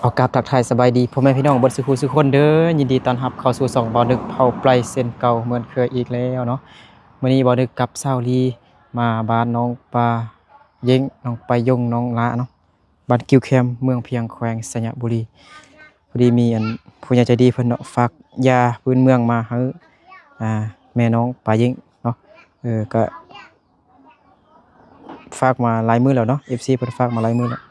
ຂໍກາບທັກທາຍສະບາຍດີພໍ່ແມ່ພີ່ນ້ອງເບິດສູ່ຜູ້ສູ່ຄົນເດີ. ຍິນດີຕ້ອນຮັບເຂົ້າສູ່ຊ່ອງບ່າວນຶກເຜົ່າໄປເຊັ່ນເກົ່າເໝືອນເຄີຍອີກແລ້ວເນາະ. ມື້ນີ້ບ່າວນຶກກັບສາວລີມາບ້ານນ້ອງປາເຢັງ ນ້ອງປາຍົງ ນ້ອງຫຼ້າເນາະ, ບ້ານກິ້ວແຄມ ເມືອງພຽງ ແຂວງໄຊຍະບູລີ. ພໍດີມີອັນຜູ້ໃຫຍ່ໃຈດີເພິ່ນເນາະ ຝາກຢາພື້ນເມືອງມາໃຫ້ແມ່ນ້ອງປາເຢັງເນາະ. ເອີ ກະ ຝາກມາຫຼາຍມື້ແລ້ວເນາະ ເອັຟຊີ ເພິ່ນຝາກມາຫຼາຍມື້ແລ້ວ.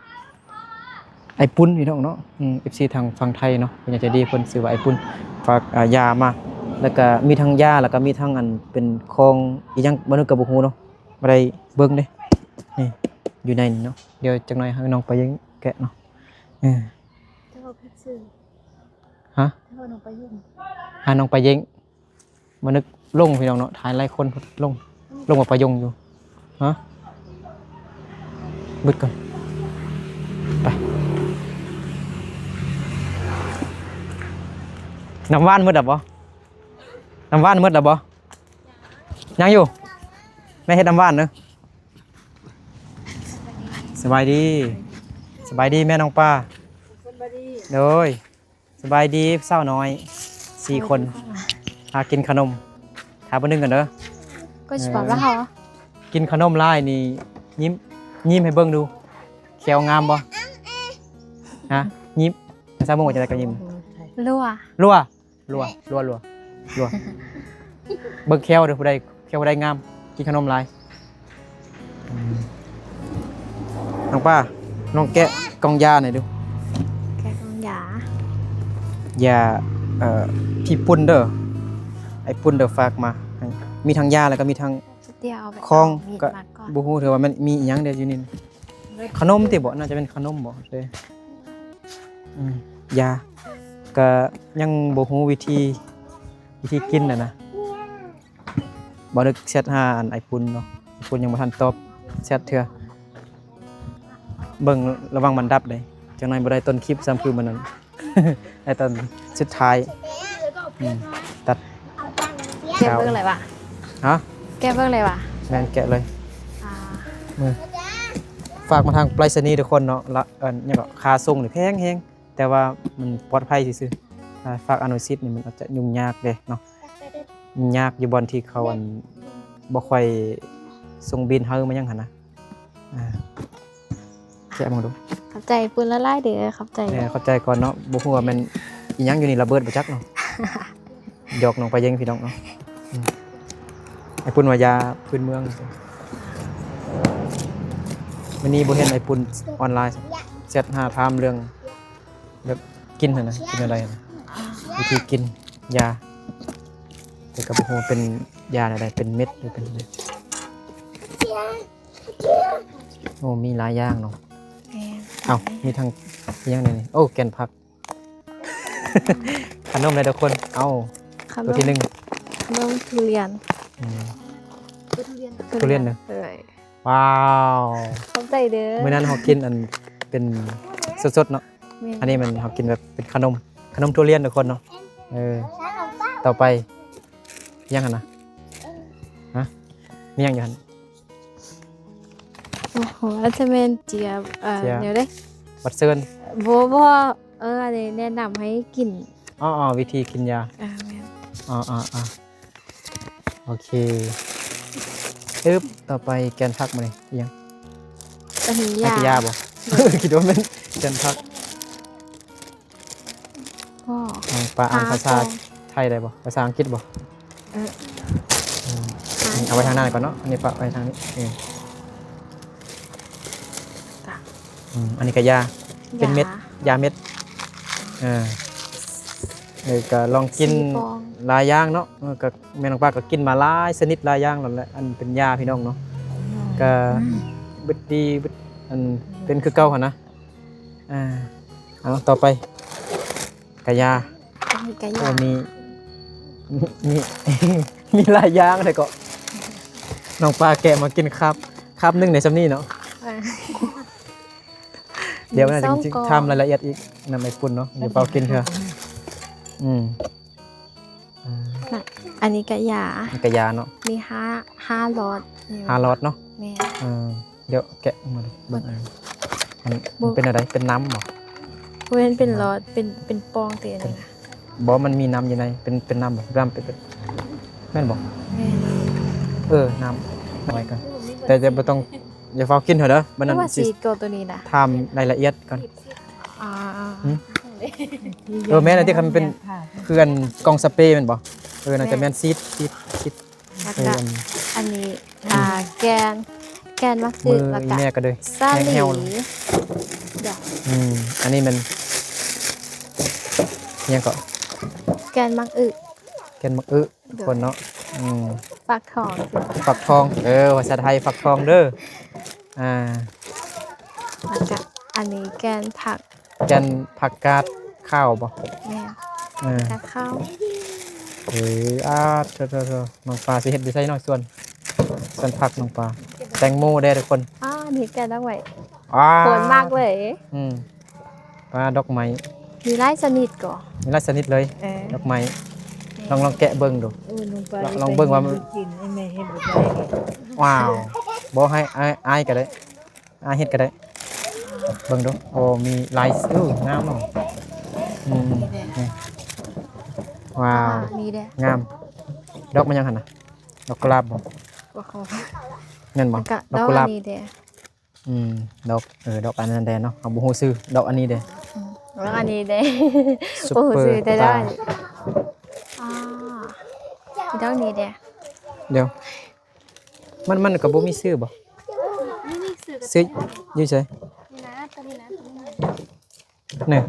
ອ້າຍປຸ້ນພີ່ນ້ອງເນາະ ອືມ ເອັຟຊີ ທາງຝັ່ງໄທເນາະ ຜູ້ໃຫຍ່ໃຈດີເພິ່ນຊື່ວ່າອ້າຍປຸ້ນ ຝາກ ອາ ຢາມາ ແລ້ວກະມີທັງຢາ ແລ້ວກະມີທັງອັນເປັນຂອງອີ່ຫຍັງ ບ່າວນຶກກະບໍ່ຮູ້ເນາະ ບໍ່ໄດ້ເບິ່ງເດ້. ນີ້ ຢູ່ໃນນີ້ເນາະ ດຽວຈັກໜ່ອຍໃຫ້ນ້ອງປາເຢັງແກະເນາະ. ເອີ ເຈົ້າເຮັດຊື່ ຮະ ເຈົ້ານ້ອງປາເຢັງ ຫານ້ອງປາເຢັງ. ມານຶກລົງພີ່ນ້ອງເນາະ ຖ່າຍຫຼາຍຄົນລົງ ລົງວ່າປາຍົງຢູ່. ຮະ ບຶດກ່ອນ ໄປ. ນ້ຳຫວານໝົດແລ້ວບໍ່? ນ້ຳຫວານໝົດແລ້ວບໍ່? ຍັງຢູ່ ແມ່ເຮັດນ້ຳຫວານເດີ. ສະບາຍດີ ສະບາຍດີແມ່ນ້ອງປາ ສະບາຍດີ ໂດຍ. ສະບາຍດີສາວນ້ອຍສີ່ຄົນ ຫາກິນຂະໜົມ. ຖ້າບໍ່ໜຶ່ງກັນເດີ ກໍຊິບອກລາວ ກິນຂະໜົມຫຼາຍນີ້ ຍິ້ມ ຍິ້ມໃຫ້ເບິ່ງດູ ແຂ້ວງາມບໍ່? ຮະ ຍິ້ມ ພາສາມົ້ງວ່າຈັ່ງໃດກໍຍິ້ມ? ຮົ່ວ ຮົ່ວ ຮົ່ວ ຮົ່ວ ຮົ່ວ ຮົ່ວ. ເບິ່ງແຂ້ວເດີ ຜູ້ໃດແຂ້ວຜູ້ໃດງາມ ກິນຂະໜົມຫຼາຍ. ອືມ ນ້ອງປາ ນ້ອງແກະກ່ອງຢາໃຫ້ດູ ແກະກ່ອງຢາ ຢາ ເອີ ທີ່ປຸ້ນເດີ ອ້າຍປຸ້ນເດີ ຝາກມາໃຫ້ ມີທັງຢາ ແລ້ວກໍມີທັງຂອງ ກໍບໍ່ຮູ້ເທື່ອວ່າມັນມີອີ່ຫຍັງເດຢູ່ນີ້. ຂະໜົມຕິບໍ? ໜ້າຈະເປັນຂະໜົມບໍ? ເດ້ ອືມ ຢາ ກະຍັງບໍ່ຮູ້ວິທີ ວິທີກິນຫັ້ນນະ. ບໍ່ໄດ້ແຊັດຫາອັນອ້າຍປຸ້ນເນາະ ອ້າຍປຸ້ນຍັງບໍ່ທັນຕອບແຊັດເທື່ອ. ເບິ່ງລະວັງມັນດັບເດ້ ຈັກໜ່ອຍບໍ່ໄດ້ຕົ້ນຄລິບຊ້ຳຄືມື້ນັ້ນ ໄດ້ຕອນສຸດທ້າຍ. ອືມ ຕັດ ແກະເບິ່ງເລີຍຫວາ? ຮະ ແກະເບິ່ງເລີຍຫວາ? ແມ່ນ ແກະເລີຍ. ອ່າ ມື້ ຝາກມາທາງໄປສະນີທຸກຄົນເນາະ ລະ ອັນຫຍັງເກາະ ຄ່າສົ່ງນີ້ແພງແຮງ ແຕ່ວ່າມັນປອດໄພຊື່ໆ. ຖ້າຝາກອະນຸສິດນີ້ ມັນອາດຈະຫຍຸ້ງຍາກເດ້ເນາະ ຫຍຸ້ງຍາກຢູ່ບ່ອນທີ່ເຂົາ ອັນ ບໍ່ຄ່ອຍສົ່ງບິນໃຫ້ມາຫຍັງຫັ້ນນະ. ອ່າ ແກະເບິ່ງດູ. ຂອບໃຈປຸ້ນຫຼາຍໆເດີ ຂອບໃຈ. ເອີ ຂອບໃຈກ່ອນເນາະ ບໍ່ຮູ້ວ່າແມ່ນອີ່ຫຍັງຢູ່ນີ້ ລະເບີດບໍ່ຈັກເນາະ. ຢອກນ້ອງປາເຢັງພີ່ນ້ອງເນາະ. ອືມ ອ້າຍປຸ້ນວ່າຢາພື້ນເມືອງ. ມື້ນີ້ບໍ່ເຫັນອ້າຍປຸ້ນອອນລາຍ ແຊັດຫາຖາມເລື່ອງ ແບບກິນຫັ້ນນະ ກິນແນວໃດຫັ້ນນະ ວິທີກິນຢາ ແຕ່ກໍບໍ່ຮູ້ເປັນຢາແນວໃດ ເປັນເມັດຫຼືເປັນ ໂອ້ ມີຫຼາຍຢ່າງເນາະ. ແມ່ນ. ເອົ້າ ມີທັງອີ່ຫຍັງແດ່ນີ້? ໂອ້ ແກ່ນຜັກ ຂະໜົມເດີທຸກຄົນ. ເອົ້າ ຂະໜົມ ຕົວທີໜຶ່ງ ຂະໜົມທຸລຽນ. ອືມ ທຸລຽນເດີ. ເອີຍ ວ້າວ ຂອບໃຈເດີ. ມື້ນັ້ນເຮົາກິນອັນເປັນສົດໆເນາະ. ແມ່ນ. ອັນນີ້ມັນເຮົາກິນແບບເປັນຂະໜົມ ຂະໜົມທຸລຽນທຸກຄົນເນາະ. ເອີ ຕໍ່ໄປຫຍັງຫັ້ນນະ? ຮະ ມີຫຍັງຢູ່ຫັ້ນ? ໂອ້ໂຫ ອາດຈະແມ່ນເຈຍ ເອີ ເຈຍ ແນວໃດ? ບັດເຊີນ ບໍ່ ບໍ່ ເອີ ອັນນີ້ແນະນຳໃຫ້ກິນ. ອໍໆ ວິທີກິນຢາ. ເອີ ແມ່ນ. ອໍໆ ໂອເຄ ອຶບ ຕໍ່ໄປແກ່ນຜັກ ມື້ນີ້ອີ່ຫຍັງ? ອັນນີ້ ອັນນີ້ຢາ ຢາບໍ່? ຄິດວ່າແມ່ນແກ່ນຜັກ. ອໍ ປາອ່ານພາສາໄທໄດ້ບໍ່? ພາສາອັງກິດບໍ່? ເອີ ອືມ ເອົາໄວ້ທາງໜ້າກ່ອນເນາະ ອັນນີ້ປະໄວ້ທາງນີ້. ເອີ ອືມ ອັນນີ້ກະຢາ ເປັນເມັດ ຢາເມັດ. ເອີ ເອີ ກະລອງກິນຫຼາຍຢ່າງເນາະ. ເອີ ກະແມ່ນ້ອງປາກະກິນມາຫຼາຍຊະນິດຫຼາຍຢ່າງແລ້ວແຫຼະ ອັນເປັນຢາພີ່ນ້ອງເນາະ. ກະ ອືມ ເບິດດີເບິດ ອັນ ເປັນຄືເກົ່າຫັ້ນນະ. ອ່າ ເອົາ ຕໍ່ໄປກະຢາ. ອັນນີ້ກະຢາ. ໂອ້ ມີ ມີ ມີຫຼາຍຢ່າງເດເກາະ. ນ້ອງປາແກະມາກິນຄາບ ຄາບໜຶ່ງໃນຊ່ຳນີ້ເນາະ. ເອີ ດຽວມັນຈະຖາມລາຍລະອຽດອີກນຳໄອ້ປຸ້ນເນາະ ດຽວເປົ່າກິນເທື່ອ. ອືມ ອ່າ ອັນນີ້ກະຢາ ອັນນີ້ກະຢາເນາະ. ມີຫ້າ ຫ້າຫຼອດ ຫ້າຫຼອດເນາະ. ແມ່ນ. ເອີ ດຽວແກະມາເບິ່ງ ເບິ່ງ ອັນ ມັນເປັນແນວໃດ? ເປັນນ້ຳບໍ່? ບໍ່ແມ່ນເປັນຫຼອດ ເປັນ ເປັນປ່ອງຕິອັນນີ້ນະ. ບໍ່ ມັນມີນ້ຳຢູ່ໃນ ເປັນ ເປັນນ້ຳບໍ່ ນ້ຳເປັນ ເປັນ ແມ່ນບໍ່? ແມ່ນ. ເອີ ນ້ຳ ເອົາໄວ້ກ່ອນ ແຕ່ຢ່າ ບໍ່ຕ້ອງ ຢ່າຟ້າວກິນເທື່ອເດີ ບັດນັ້ນ ຄືວ່າສີດກໍຕົວນີ້ນະ ຖາມລາຍລະອຽດກ່ອນ. ອ່າ ຫຶ? ເອີ ແມ່ນ ອັນທີ່ຄັນເປັນ ຄືອັນກ່ອງສະເປແມ່ນບໍ່? ເອີ ໜ້າຈະແມ່ນ ແມ່ນ ຊີດ ຊີດ ຊີດ. ແລ້ວກໍ ເອີ ອັນນີ້ ອ່າ ແກ່ນ ແກ່ນໝາກອຶກ ແລ້ວກໍ ແມ່ກໍເດີ ສາລີ ແຮວ ດອກ ອືມ ອັນນີ້ແມ່ນ ຫຍັງເກາະ? ແກ່ນໝາກອຶກ ແກ່ນໝາກອຶກ ທຸກຄົນເນາະ. ອືມ ຟັກທອງ ຟັກທອງ ເອີ ພາສາໄທຟັກທອງເດີ. ອ່າ ແລ້ວກະອັນນີ້ແກ່ນຜັກ ແກ່ນຜັກກາດຂາວບໍ່? ແມ່ນ ເອີ ຜັກກາດຂາວ. ເອີ ອາ ໂທໆ ນ້ອງປາຊິເຮັດຢູ່ໃສເນາະ ສວນ ສວນຜັກນ້ອງປາ? ແຕງໂມເດ້ທຸກຄົນ. ອາ ນີ້ແກ່ນດອກໄມ້ ອາ ໂຄດມັກເລີຍ. ອືມ ປາດອກໄມ້ ມີຫຼາຍຊະນິດກໍ ມີຫຼາຍຊະນິດເລີຍ. ເອີ ດອກໄມ້ ແມ່ນ ລອງ ລອງແກະເບິ່ງດູ. ໂອ້ຍ ນ້ອງປາ ລອງ ລອງເບິ່ງວ່າມັນ ກິນ ໄອ້ແມ່ເຮັດບໍ່ໄດ້. ວ້າວ ບໍ່ ໃຫ້ ອ້າຍ ອ້າຍກໍໄດ້ ອ້າຍເຮັດກໍໄດ້. ເບິ່ງດູ ໂອ້ ມີຫຼາຍ ໂອ້ ງາມເນາະ. ອືມ ນີ້ເດ້ ນີ້ ວ້າວ ນີ້ເດ້ ງາມ. ດອກມັນຫຍັງຫັ້ນນະ? ດອກກຸຫຼາບບໍ່? ບໍ່ຮູ້ ແມ່ນບໍ່? ດອກກຸຫຼາບ ດອກອັນນີ້ເດ້. ອືມ ດອກ ເອີ ດອກອັນນັ້ນແດ່ເນາະ ເຮົາບໍ່ຮູ້ຊື່. ດອກອັນນີ້ເດ້? ອືມ ດອກອັນນີ້ເດ້ ບໍ່ຮູ້ຊື່ແຕ່ດອກ. ອ່າ ດອກນີ້ເດ້? ດຽວ ມັນ ມັນກໍບໍ່ມີຊື່ບໍ່? ມີ ມີຊື່ ຊື່ຢູ່ໃສ? ນີ້ນະ ຕົວນີ້ນະ ຕົວນີ້ນະ. ນີ້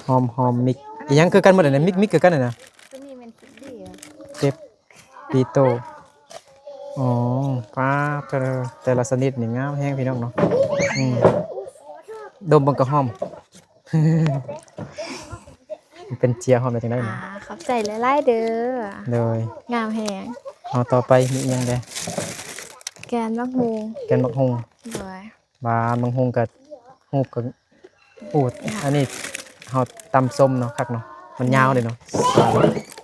ຫອມ ຫອມມິກ ອີ່ຫຍັງຄືກັນໝົດນີ້ ມິກ ມິກຄືກັນນີ້ນະ. ຕົວນີ້ແມ່ນເປັບປີໂຕ. ອໍ ປາດ ແຕ່ລະຊະນິດນີ້ງາມແຮງພີ່ນ້ອງເນາະ. ອືມ ດົມເບິ່ງກໍຫອມ. ມັນເປັນເຈ້ຍຫອມໄດ້ຈັ່ງໃດ? ອ່າ ຂອບໃຈຫຼາຍໆເດີ. ໂດຍ ງາມແຮງ. ເອົາ ຕໍ່ໄປມີອີ່ຫຍັງແດ່? ແກ່ນໝາກຫຸ່ງ ແກ່ນໝາກຫຸ່ງ. ໂດຍ ບາດບັກຫຸ່ງກໍ ຫູກກໍ ໂອ້ ອັນນີ້ເຮົາຕຳສົ້ມເນາະ ຄັກເນາະ. ມັນຍາວເດ້ເນາະ.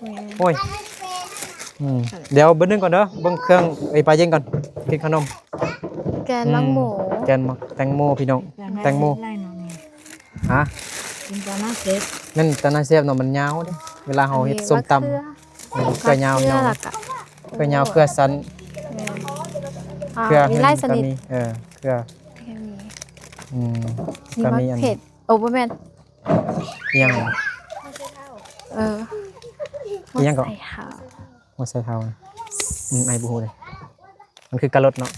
ແມ່ນ ໂອ້ຍ ອືມ ດຽວເບິ່ງໜຶ່ງກ່ອນເດີ ເບິ່ງເຄື່ອງ ເອີຍ ປາເຢັນກ່ອນ ກິນຂະໜົມ. ແກ່ນໝາກໝູ ອືມ ແກ່ນໝາກແຕງໂມພີ່ນ້ອງ. ແຕງໂມ ກິນແຕ່ນ້ຳເຊບ ຮະ? ກິນແຕ່ນ້ຳເຊບ ແມ່ນແຕ່ນ້ຳເຊບເນາະ ມັນຍາວເດ້ ເວລາເຮົາເຮັດສົ້ມຕຳ. ອັນນີ້ມະເຂືອ ເອີ ເຂືອຍາວ ມະເຂືອ ເນາະ ແລ້ວກໍ ເຂືອຍາວ ໂອ້ ເຂືອສັ້ນ. ແມ່ນ ອ່າ ເຂືອ ມີຫຼາຍຊະນິດ ກໍມີ ເອີ ເຂືອ ກໍມີ ອືມ ມີ ກໍມີ ໝາກເຜັດ ໂອ້ ບໍ່ແມ່ນ ອີ່ຫຍັງ ເອີ ອີ່ຫຍັງເກາະ? ຫົວໄຊເທົາ ຫົວໄຊເທົາ. ອືມ ອ້າຍບໍ່ຮູ້ເດ້ ມັນຄືກາລົດເນາະ.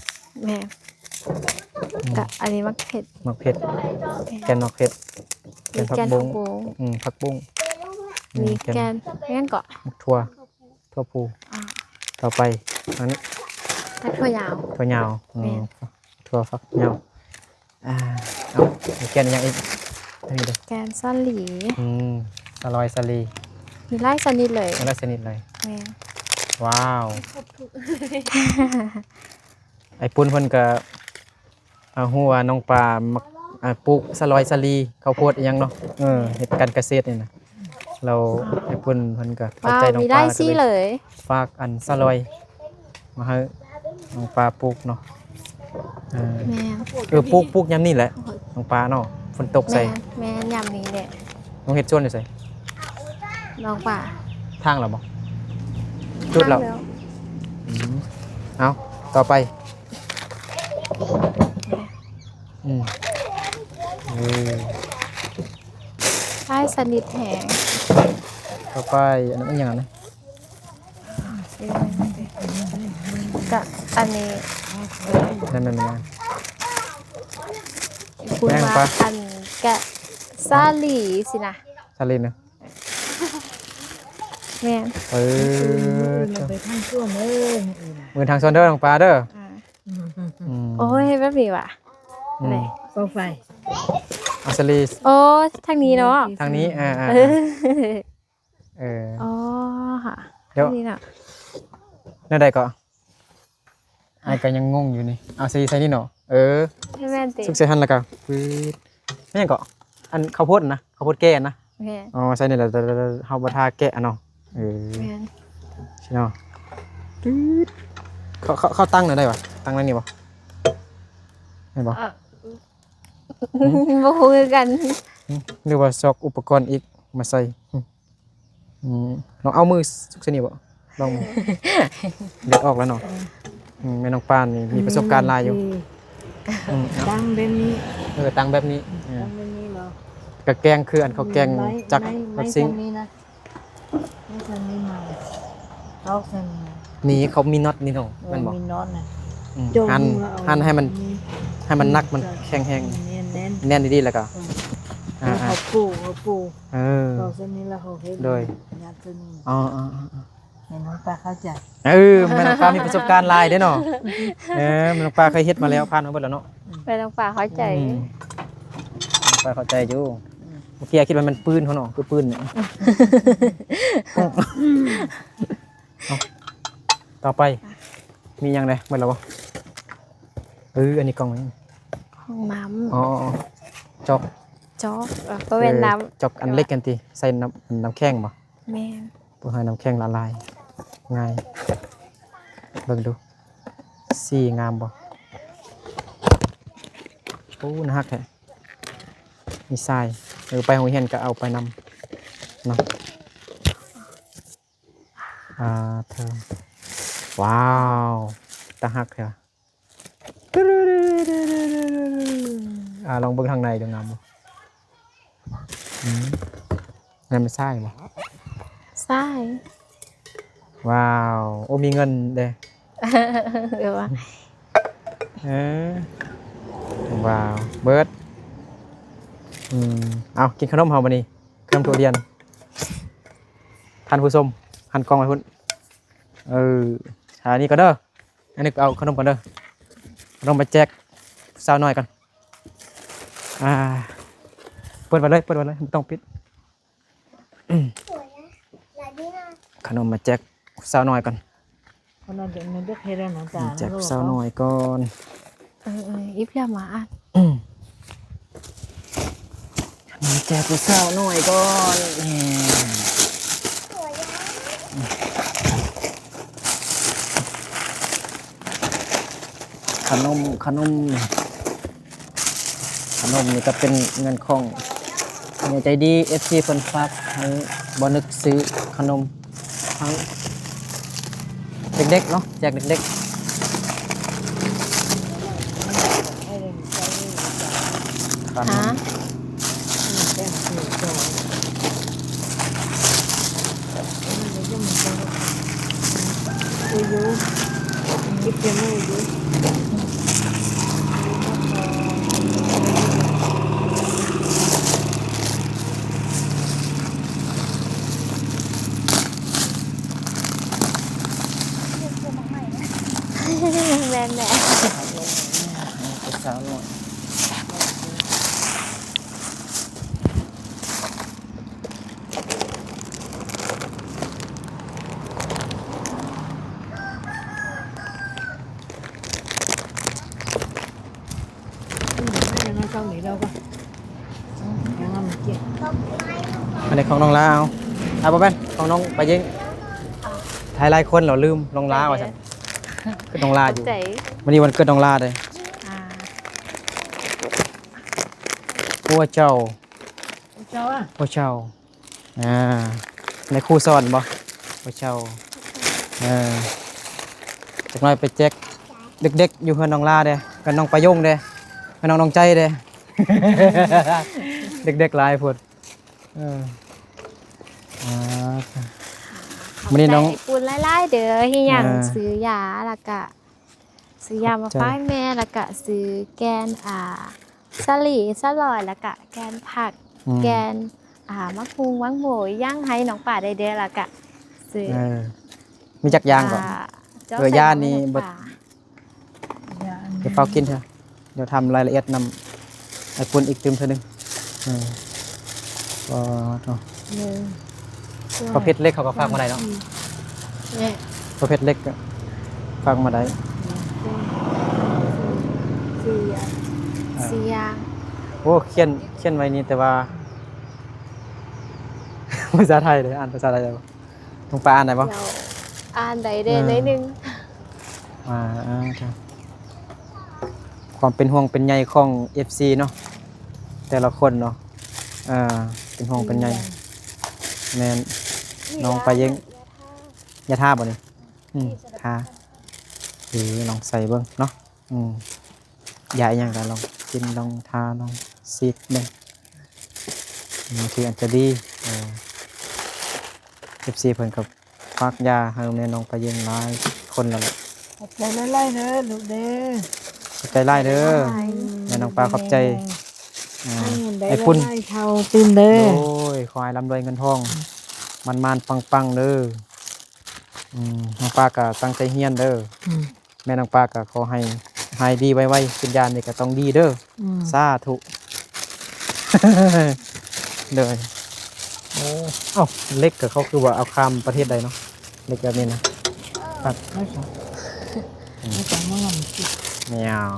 ແມ່ນ ອືມ ກະອັນນີ້ໝາກເຜັດ ໝາກເຜັດ ແມ່ນ ແກ່ນໝາກເຜັດ ແກ່ນຜັກບົ້ງ ແກ່ນຜັກບົ້ງ ອືມ ຜັກບຸ້ງ. ມີ ອືມ ແກ່ນ ແກ່ນຫຍັງເກາະ? ໝາກຖົ່ວ ຖົ່ວພູ. ອ່າ ຕໍ່ໄປ ອັນນີ້ ຜັກຖົ່ວຍາວ ຖົ່ວຍາວ. ອືມ ແມ່ນ ຖົ່ວຝັກຍາວ. ອ່າ ເອົາ ແກ່ນຫຍັງອີກ? ອັນນີ້ເດ້ ແກ່ນສາລີ. ອືມ ສາລອຍສາລີ ມີຫຼາຍຊະນິດເລີຍ ມີຫຼາຍຊະນິດເລີຍ. ແມ່ນ ວ້າວ ໄອ້ປຸ້ນເພິ່ນກໍ ເຮົາຮູ້ວ່ານ້ອງປາມັກ ອ່າ ປູກສາລອຍສາລີ ເຂົ້າໂພດອີ່ຫຍັງເນາະ. ເອີ ເຮັດການກະເສດນີ້ນະ ແລ້ວ ອ່າ ໄອ້ປຸ້ນເພິ່ນກໍຂອບໃຈ ວ້າວ ນ້ອງປາ ມີຫຼາຍສີເລີຍ ກໍເລີຍຝາກອັນສາລອຍມາໃຫ້ນ້ອງປາປູກເນາະ. ເອີ ແມ່ນ ເອີ ປູກ ປູກຍາມນີ້ແຫຼະ ໂອ້ຍ ນ້ອງປາເນາະ ຝົນຕົກໃສ່. ແມ່ນ ແມ່ນ ຍາມນີ້ແຫຼະ. ນ້ອງເຮັດສວນຢູ່ໃສ? ນ້ອງປາ ທາງແລ້ວບໍ່? ຈຸດແລ້ວ ທາງແລ້ວ. ອືມ ເອົາ ຕໍ່ໄປ. ອືມ ເອີ ຫຼາຍຊະນິດແຮງ. ຕໍ່ໄປ ອັນນັ້ນອີ່ຫຍັງນະ? ກະອັນນີ້ ນັ້ນໆ ແມ່ນຫຍັງ? ເພິ່ນວ່າ ແມ່ນປະ? ອັນກະສາລີຊີ້ນະ ສາລີນະ. ແມ່ນ ເອີ ມື້ອື່ນ ມື້ອື່ນເຮົາໄປທາງສວນເດີ ມື້ອື່ນ ມື້ທາງສວນເດີ ນ້ອງປາເດີ. ອ່າ ອືມ ໂອ້ຍ ເຮັດແບບນີ້ຫວາ? ອືມ ນີ້ ກໍໄຟ ເອົາສາລີ ໂອ້ ທາງນີ້ເນາະ ທາງນີ້ ອ່າໆ ເອີ ເອີ ອໍ ຫະ ດຽວ ທາງນີ້ເນາະ ແນວໃດເກາະ? ອ້າຍກໍຍັງງົງຢູ່ນີ້ ເອົາໃສ່ ໃສ່ນີ້ເນາະ. ເອີ ແມ່ນຕິ ສຸກໃສ່ຫັ້ນ ແລ້ວກໍຟືດ ແມ່ນຫຍັງເກາະ? ອັນເຂົ້າໂພດນະ ເຂົ້າໂພດແກ່ນະ. ແມ່ນ ອໍ ໃສ່ນີ້ແຫຼະ ເຮົາບໍ່ທາແກະເນາະ. ເອີ ແມ່ນ ຊິເນາະ ຕຶດ ເຂົ້າ ເຂົ້າ ເຂົ້າຕັ້ງແນວໃດຫວາ? ຕັ້ງແນວນີ້ບໍ່? ແມ່ນບໍ່? ເອີ ອືມ ບໍ່ຮູ້ຄືກັນ. ອືມ ຫຼືວ່າຊອກອຸປະກອນອີກມາໃສ່? ອືມ ອືມ ລອງເອົາມືສຸກໃສ່ນີ້ບໍ່? ລອງມື ເລືອດອອກແລ້ວເນາະ. ອືມ ແມ່ນ້ອງປານນີ້ມີປະສົບການຫຼາຍຢູ່. ອືມ ຕັ້ງແບບນີ້ ເອີ ຕັ້ງແບບນີ້ ເອີ ຕັ້ງແບບນີ້ເນາະ. ກະແກງຄືອັນເຂົາແກງ ອືມ ຈັກ ໃນ ໃນ ໃນ ໃນ ຊິງ ຊັ້ນນີ້ນະ ໃນຊັ້ນນີ້ມາ ຕອກຊັ້ນນີ້ນະ. ນີ້ເຂົາມີນັອດນີ້ເນາະ ເອີ ແມ່ນບໍ່? ມີນັອດນະ. ອືມ ຫັ້ນ ເອົາ ຫັ້ນໃຫ້ມັນ ນີ້ ໃຫ້ມັນໜັກ ມັນແຂງແຮງ ແໜ້ນໆ ແໜ້ນດີໆ ແລ້ວກໍ ເອີ ອ່າໆ ເຂົາປູ ເຂົາປູ ເອີ ເຂົາເສັ້ນນີ້ແລ້ວເຂົາເຮັດ ໂດຍ ຍັດເສັ້ນນີ້. ອໍໆໆໆ ແມ່ນ້ອງປາເຂົ້າໃຈ. ເອີ ແມ່ນ້ອງປາມີປະສົບການຫຼາຍເດ້ເນາະ. ເອີ ແມ່ນ້ອງປາເຄີຍເຮັດມາແລ້ວ ຜ່ານມາເບິດແລ້ວເນາະ. ແມ່ນ້ອງປາເຂົ້າໃຈ. ອືມ ແມ່ນ້ອງປາເຂົ້າໃຈຢູ່. ອືມ ເມື່ອກີ້ຄິດວ່າມັນປືນເຂົາເນາະ ຄືປືນນີ້. ເອົາ ຕໍ່ໄປມີຫຍັງແດ່? ເບິດແລ້ວບໍ່? ເອີ ອັນນີ້ກ່ອງຫຍັງ? ຫ້ອງນ້ຳ. ອໍໆ ຈອກ ຈອກ ເອີ ບໍ່ແມ່ນນ້ຳ ເອີ ຈອກອັນເລັກຫັ້ນຕິ ໃສ່ນ້ຳ ນ້ຳແຂງບໍ່? ແມ່ນ ເພື່ອໃຫ້ນ້ຳແຂງລະລາຍງ່າຍ. ເບິ່ງດູ ສີງາມບໍ່? ໂອ້ ໜ້າຮັກແທ້ ມີຊາຍ. ເອີ ໄປໂຮງຮຽນກໍເອົາໄປນຳເນາະ. ອ່າ ເທີ ວ້າວ ຕາຮັກແທ້. ອ່າ ລອງເບິ່ງທາງໃນດູ ງາມບໍ່? ອືມ ນັ້ນແມ່ນຊາຍບໍ່? ຊາຍ. ວ້າວ ໂອ້ ມີເງິນເດ້. ເອີ ວ້າວ ເບິດ. ອືມ ເອົາ ກິນຂະໜົມເຮົາບັດນີ້ ຂະໜົມທຸລຽນ. ທ່ານຜູ້ຊົມ ຫັນກ້ອງໄວ້ພຸ້ນ. ເອີ ຫາອັນນີ້ກ່ອນເດີ ອັນນີ້ເອົາຂະໜົມກ່ອນເດີ ຂະໜົມມາແຈກສາວນ້ອຍກ່ອນ. ອ່າ ເປີດໄວ້ເລີຍ ເປີດໄວ້ເລີຍ ບໍ່ຕ້ອງປິດ. ຂະໜົມມາແຈກສາວນ້ອຍກ່ອນ. ແຈກສາວນ້ອຍກ່ອນ. ເອີໆ ອີບແລ້ວມາອ່ານ. ແຈກຜູ້ສາວນ້ອຍກ່ອນ. ຂະໜົມ ຂະໜົມ ຂະໜົມນີ້ກໍເປັນເງິນຂອງຜູ້ໃຫຍ່ໃຈດີ ເອັຟຊີ ເພິ່ນຝາກໃຫ້ ບໍ່ນຶກຊື້ຂະໜົມ ທັງເດັກໆເນາະ ແຈກເດັກໆ. ຂະໜົມ ຮະ? ແມ່ນແຫຼະ ສາວນ້ອຍ. ອັນນີ້ຂອງນ້ອງລາ ເອົາ ອ່າ ບໍ່ແມ່ນ ຂອງນ້ອງປາເຢັງ. ຖ່າຍຫຼາຍຄົນແລ້ວລືມນ້ອງລາວ່າຊັ້ນ. ຄືນ້ອງລາຢູ່ ມື້ນີ້ວັນເກີດນ້ອງລາເດ້. ອ່າ ໂອ້ເຈົ້າ ໂອ້ເຈົ້າ ອ່າ ໃນຄູສອນບໍ່? ໂອ້ເຈົ້າ ເອີ ຈັກໜ້ອຍໄປແຈກເດັກໆຢູ່ເຮືອນນ້ອງລາເດ້ ກັບນ້ອງປາຍົງເດ້ ກັບນ້ອງ ນ້ອງໃຈເດ້. ເດັກໆຫຼາຍໂພດ. ເອີ ອ່າ ມື້ນີ້ນ້ອງ ຂອບໃຈອ້າຍປຸນຫຼາຍໆເດີ ທີ່ຫຍັງ ອ່າ ຊື້ຢາ ແລ້ວກະ ຊື້ຢາມາຝາກແມ່ ແລ້ວກະຊື້ແກ່ນ ອ່າ ສາລີ ສາລອຍ ແລ້ວກະແກ່ນຜັກ ອືມ ແກ່ນ ອ່າ ໝາກຫຸ່ງ ໝາກໂມ ອີ່ຫຍັງໃຫ້ນ້ອງປາໄດ້ເດີ ແລ້ວກະຊື້ ເອີ ມີຈັກຢ່າງກໍ ອ່າ ເຈົ້າ ເອີ ໃສ່ ຢານີ້ ນ້ຳ ເບິດ ປາ ດຽວເຝົ້າກິນເຖາະ ດຽວຖາມລາຍລະອຽດນຳອ້າຍປຸນອີກຕື່ມເທື່ອໜຶ່ງ. ເອີ ກໍເນາະ ປະເພດເຫຼັກເຂົາກໍຝາກມາໄດ້ເນາະ. ປະເພດເຫຼັກກໍຝາກມາໄດ້ ສີ່ຢ່າງ ສີ່ຢ່າງ. ໂອ້ ຂຽນ ຂຽນໄວ້ນີ້ ແຕ່ວ່າພາສາໄທເດ້ ອ່ານພາສາໄທໄດ້ບໍ່? ນ້ອງປາອ່ານໄດ້ບໍ່? ເຈົ້າ ອ່ານໄດ້ແດ່ ເອີ ໜ້ອຍໜຶ່ງ. ອ່າ ຄວາມເປັນຫ່ວງເປັນໃຍຂອງເອັຟຊີເນາະ ແຕ່ລະຄົນເນາະ ເອີ ເປັນຫ່ວງເປັນໃຍ. ແມ່ນ ນ້ອງປາເຢັງ ຢາທາບໍ່ນີ້? ອືມ ທາ ເອີ ລອງໃສ່ເບິ່ງເນາະ. ອືມ ຢາອີ່ຫຍັງກໍລອງກິນ ລອງທາ ລອງສີດເບິ່ງ ບາງທີອາດຈະດີ. ເອີ ເອັຟຊີເພິ່ນກໍ ຝາກຢາໃຫ້ແມ່ນ້ອງປາເຢັງຫຼາຍຄົນແລ້ວແຫຼະ. ຂອບໃຈຫຼາຍໆເດີລູກເດີ. ຂອບໃຈຫຼາຍເດີ ແມ່ນ້ອງປາ. ຂອບໃຈ ອ່າ ໃຫ້ເງິນໄດ້ ໄອ້ປຸ້ນ ຫຼາຍໆເທົ່າຕື່ມເດີ. ໂອ້ຍ ຂໍໃຫ້ລ່ຳລວຍເງິນທອງ ອືມ ໝານໆປັງໆເດີ. ອືມ ນ້ອງປາກໍຕັ້ງໃຈຮຽນເດີ. ອືມ ແມ່ນ້ອງປາກໍຂໍໃຫ້ຫາຍດີໄວໆ ກິນຢານີ້ກໍຕ້ອງດີເດີ. ອືມ ສາທຸ ໂດຍ. ໂອ້ ເອົ້າ ເຫຼັກກໍເຂົາຄືວ່າເອົາຂ້າມປະເທດໄດ້ເນາະ ເຫຼັກແບບນີ້ນະ. ແມວ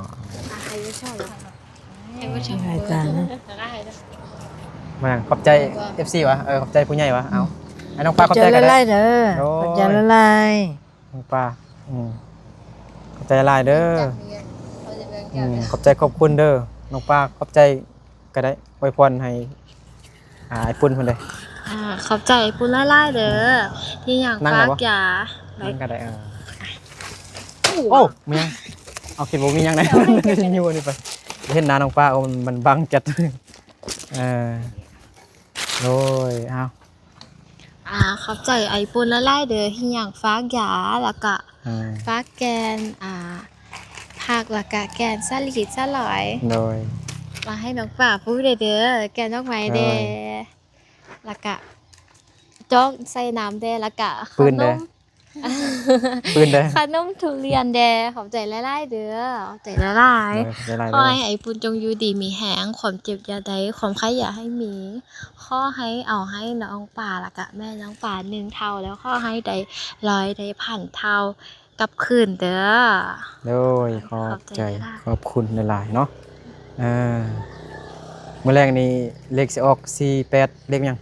ໃຫ້ຕານະ. ມາ ຂອບໃຈເອັຟຊີວະ ເອີ ຂອບໃຈຜູ້ໃຫຍ່ວະ. ເອົາ ໃຫ້ນ້ອງປາ ຂອບໃຈຫຼາຍໆເດີ. ໂດຍ ຂອບໃຈຫຼາຍໆ ນ້ອງປາ. ອືມ ຂອບໃຈຫຼາຍເດີ. ອືມ ຂອບໃຈຂອບຄຸນເດີນ້ອງປາ. ຂອບໃຈກໍໄດ້ ອວຍພອນໃຫ້ ອ່າ ອ້າຍປຸ້ນເພິ່ນເດ້. ອ່າ ຂອບໃຈອ້າຍປຸ້ນຫຼາຍໆເດີ ທີ່ຍັງຝາກຢາ. ນັ້ງກໍໄດ້ ເອີ. ໂອ້ ແມ່ນ ເອົາ ຄິດບໍ່ມີຫຍັງໃດ ຢູ່ນີ້ໄປ ເຫັນໜ້ານ້ອງປາ ໂອ້ ມັນບັງຈັດ. ເອີ ໂດຍ ເອົາ ອ່າ ຂອບໃຈອ້າຍປຸ້ນຫຼາຍໆເດີ ທີ່ຍັງຝາກຢາ ແລ້ວກະ ອ່າ ຝາກແກ່ນ ອ່າ ຜັກ ແລ້ວກະແກ່ນສາລີສາຫຼອຍ. ໂດຍ ມາໃຫ້ນ້ອງປາປູກໄດ້ເດີ ແກ່ນດອກໄມ້ແດ່. ໂດຍ ແລ້ວກະຈອກໃສ່ນ້ຳແດ່ ແລ້ວກະຂະໜົມ ຂະໜົມທຸລຽນແດ່. ຂອບໃຈຫຼາຍໆເດີ ຂອບໃຈຫຼາຍໆ. ໂດຍ ຂອບໃຈຫຼາຍໆເດີ. ຂໍໃຫ້ອ້າຍປຸ້ນຈົ່ງຢູ່ດີມີແຮງ ຄວາມເຈັບຢ່າໄດ້ ຄວາມໄຂ້ຢ່າໃຫ້ມີ. ຂໍໃຫ້ເອົາໃຫ້ນ້ອງປາ ແລ້ວກະແມ່ນ້ອງປາໜຶ່ງເທົ່າ ແລ້ວຂໍໃຫ້ໄດ້ຮ້ອຍໄດ້ພັນເທົ່າກັບຄືນເດີ. ໂດຍ ຂອບໃຈ ຂອບໃຈຫຼາຍໆ ຂອບຄຸນຫຼາຍໆເນາະ. ເອີ ມື້ແລງນີ້ເລກຊິອອກສີ່ແປດ ເລກຫຍັງ?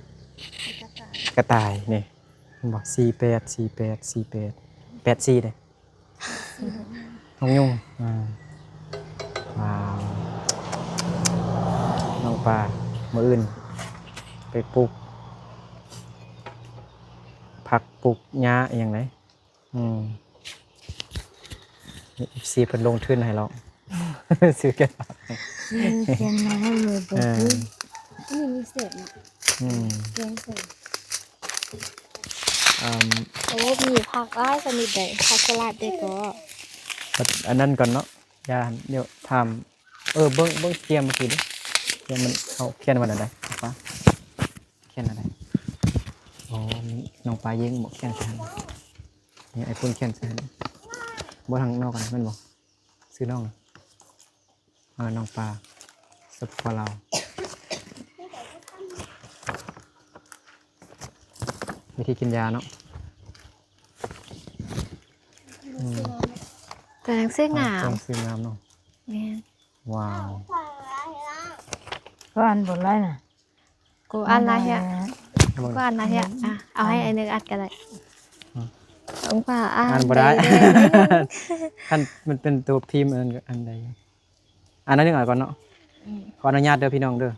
ກະຕ່າຍ ກະຕ່າຍນີ້. ເຫັນບໍ່? ສີ່ແປດ ສີ່ແປດ ສີ່ແປດ ແປດສີ່ເດ້ ນົກຍຸງ. ອ່າ ວ້າວ ນ້ອງປາ ມື້ອື່ນໄປປູກຜັກ ປູກຫຍ້າອີ່ຫຍັງເດ້. ອືມ ເອັຟຊີເພິ່ນລົງທຶນໃຫ້ລອງ ຊື້ແກງ ຊື້ແກງໜໍ່ໄມ້ເລີຍບໍ່? ເອີ ອັນນີ້ມີແຊບເນາະ. ອືມ ແກງໃສ່ ອືມ ໂອ້ ມີຜັກຫຼາຍຊະນິດໃດ ຜັກສະຫຼັດເດ້ກໍ. ອັນນັ້ນກ່ອນເນາະ ຢ່າ ດຽວຖາມ ເອີ ເບິ່ງ ເບິ່ງກຽມເມື່ອກີ້ເດ້ ກຽມມັນ ເຂົາຂຽນວ່າແນວໃດ? ຂຽນແນວໃດ? ອໍ ນ້ອງປາເຢັງບໍ່ ຂຽນໃສ່ຫັ້ນ. ນີ້ ອ້າຍປຸ້ນຂຽນໃສ່ຫັ້ນ ບໍ່ ທາງນອກຫັ້ນແມ່ນບໍ່? ຊື່ນ້ອງ ເອີ ນ້ອງປາ ສປປ ລາວ. ວິທີກິນຢາເນາະ. ອືມ ແຕ່ງຊື່ງາມ ແຕ່ງຊື່ງາມເນາະ. ແມ່ນ ວ້າວ ກໍອ່ານບົດໄດ້ນະ. ກູອ່ານລາເຮຍ ກູອ່ານລາເຮຍ. ອ່ະ ເອົາໃຫ້ອ້າຍນຶກອ່ານກໍໄດ້. ອືມ ອົງປາອ່ານ ອ່ານບໍ່ໄດ້ ໄດ້ ຄັນມັນເປັນຕົວພິມອັນ ອັນໃດ ອ່ານໜ້ອຍໜຶ່ງເອົາກ່ອນເນາະ. ອືມ ຂໍອະນຸຍາດເດີພີ່ນ້ອງເດີ.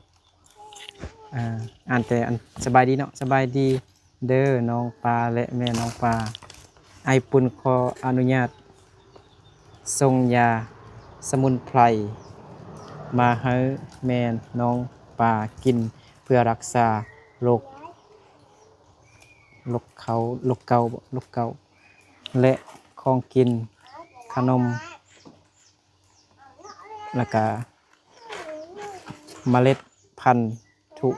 ອ່າ ອ່ານແຕ່ອັນສະບາຍດີເນາະ. ສະບາຍດີເດີນ້ອງປາ ແລະ ແມ່ນ້ອງປາ. ອ້າຍປຸ້ນຂໍອະນຸຍາດສົ່ງຢາສະໝຸນໄພມາໃຫ້ແມ່ນ້ອງປາກິນ ເພື່ອຮັກສາໂລກ ໂລກເກົາ ໂລກເກົາ ໂລກເກົາ ແລະ ຂອງກິນ ຂະໜົມ ແລ້ວກະເມລັດພັນທຸ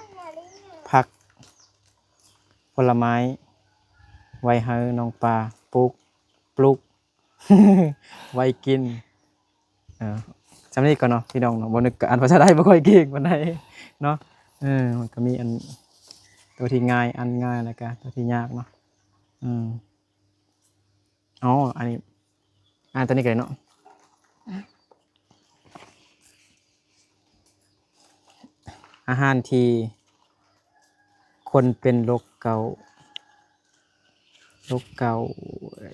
ຜັກຜົນລະໄມ້ ໄວ້ໃຫ້ນ້ອງປາປູກ ປູກ ໄວ້ກິນ. ເອີ ສ່ຳນີ້ກ່ອນເນາະພີ່ນ້ອງເນາະ. ບໍ່ນຶກກໍອ່ານພາສາໄທບໍ່ຄ່ອຍເກັ່ງປານໃດເນາະ. ເອີ ມັນກໍມີອັນ ຕົວທີ່ງ່າຍ ອ່ານງ່າຍ ແລ້ວກໍຕົວທີ່ຍາກເນາະ. ອືມ ອໍ ອັນນີ້ ອ່ານຕົວນີ້ກໍໄດ້ເນາະ. ອາຫານທີ່ຄົນເປັນໂລກເກົາ ໂລກເກົາ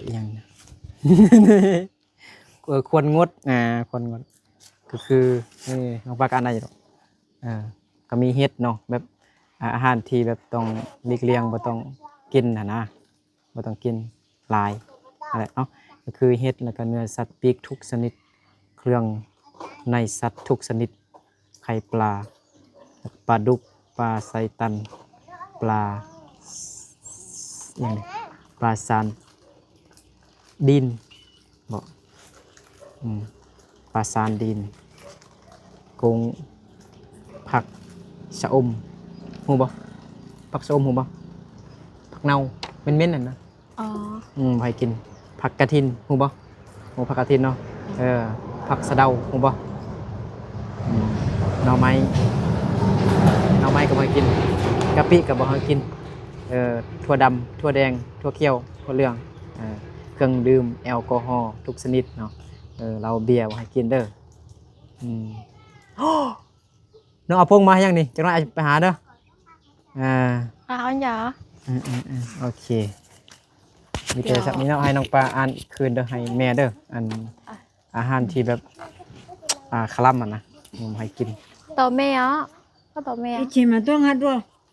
ອີ່ຫຍັງນະ ເອີ ຄວນງົດ ອ່າ ຄວນງົດ ກໍຄື ເອີ ນ້ອງປາກະອ່ານໄດ້ຢູ່ດອກ. ເອີ ກໍມີເຫັດເນາະ ແບບ ອາ ອາຫານທີ່ແບບຕ້ອງຫຼີກລ່ຽງ ບໍ່ຕ້ອງກິນຫັ້ນນະ ບໍ່ຕ້ອງກິນຫຼາຍ ນັ້ນແຫຼະເນາະ ກໍຄືເຫັດ ແລ້ວກໍເນື້ອສັດປີກທຸກຊະນິດ ເຄື່ອງໃນສັດທຸກຊະນິດ ໄຂ່ປາ ປາດຸກ ປາໄຊຕັນ ປາ ອີ່ຫຍັງນີ້ ປາຊານ ດີນບໍ ອືມ ປາຊານດີນ ກົງ ຜັກຊະອົມ ຮູ້ບໍ່? ຜັກຊະອົມຮູ້ບໍ່? ຜັກເນົ່າເໝັນໆ ນັ້ນນະ ອໍ ອືມ ບໍ່ໃຫ້ກິນ. ຜັກກະຖິນຮູ້ບໍ່? ໂອ້ ຜັກກະຖິນເນາະ ເອີ ຜັກສະເດົາຮູ້ບໍ່? ອືມ ໜໍ່ໄມ້ ໜໍ່ໄມ້ກໍບໍ່ໃຫ້ກິນ ກະປິກໍບໍ່ໃຫ້ກິນ ເອີ ຖົ່ວດຳ ຖົ່ວແດງ ຖົ່ວຂຽວ ຖົ່ວເຫຼືອງ ເອີ ເຄື່ອງດື່ມແອລກໍຮໍທຸກຊະນິດເນາະ ເອີ ເຫຼົ້າເບຍບໍ່ໃຫ້ກິນເດີ. ອືມ ນ້ອງອາປົງມາຫຍັງນີ້? ຈັກໜ້ອຍອ້າຍໄປຫາເດີ. ອ່າ ອ້າວ ອັນຫຍັງ? ເອີໆໆ ໂອເຄ ມີແຕ່ ດຽວ ສ່ຳນີ້ເນາະ ໃຫ້ນ້ອງປາອ່ານຄືນເດີ ໃຫ້ແມ່ເດີ ອັນ ອ່ະ ອາຫານທີ່ແບບ ອ່າ ຄະລຳຫັ້ນນະ ບໍ່ໃຫ້ກິນ. ຕໍ່ແມ່ເນາະ ກໍຕໍ່ແມ່ 一起嘛，多啊，多，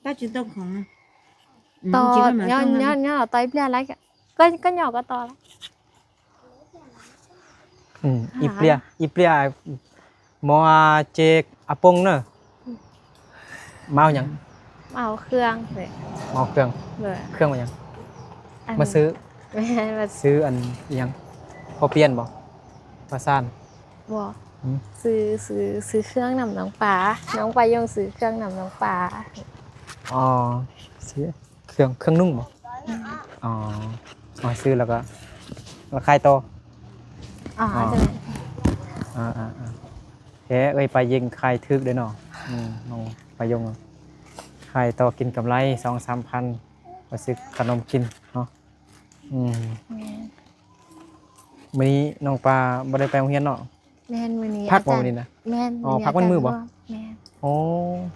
八十多孔啊。嗯， ຕໍ່ 几个嘛， ຍ້ອນ 多啊。 ຍ້ອນ ຍ້ອນເຮົາຕໍ່ອີ່ເປຍຫຼາຍ ກໍ ກໍຫຍໍ້ກໍຕໍ່ລະ. ອືມ ອີ່ເປຍ ອີ່ເປຍ ໝໍເຈກອາປົງເນີ ມາເອົາຫຍັງ? ມາເອົາເຄື່ອງເລີຍ ມາເອົາເຄື່ອງ ໂດຍ ເຄື່ອງວ່າຫຍັງ? ອັນ ມາຊື້ ແມ່ນ ມາຊື້ອັນອີ່ຫຍັງ? ພໍປ່ຽນບໍ? ປາຊານ ບໍ່ ຫືມ ຊື້ ຊື້ ຊື້ເຄື່ອງນຳນ້ອງປາ ນ້ອງປາຍົງຊື້ເຄື່ອງນຳນ້ອງປາ. ອໍ ຊື້ ເຄື່ອງ ເຄື່ອງນຸ່ງບໍ? ອືມ ອໍ ເອົາຊື້ແລ້ວກໍ ແລ້ວຂາຍຕໍ່? ອໍ ອໍ ຈັ່ງນັ້ນ ອ່າໆໆ ແທ້ ເອື້ອຍປາເຢັງຂາຍຖືກເດ້ເນາະ ອືມ ນ້ອງປາຍົງຂາຍຕໍ່ກິນກຳໄລສອງສາມພັນ ໄປຊື້ຂະໜົມກິນເນາະ ອືມ ແມ່ນ ມື້ນີ້ນ້ອງປາບໍ່ໄດ້ໄປໂຮງຮຽນເນາະ? ແມ່ນ ມື້ນີ້ ພັກບໍ່ມື້ນີ້ນະ? ແມ່ນ ອໍ ພັກເປັນມື້ບໍ? ແມ່ນ ໂອ້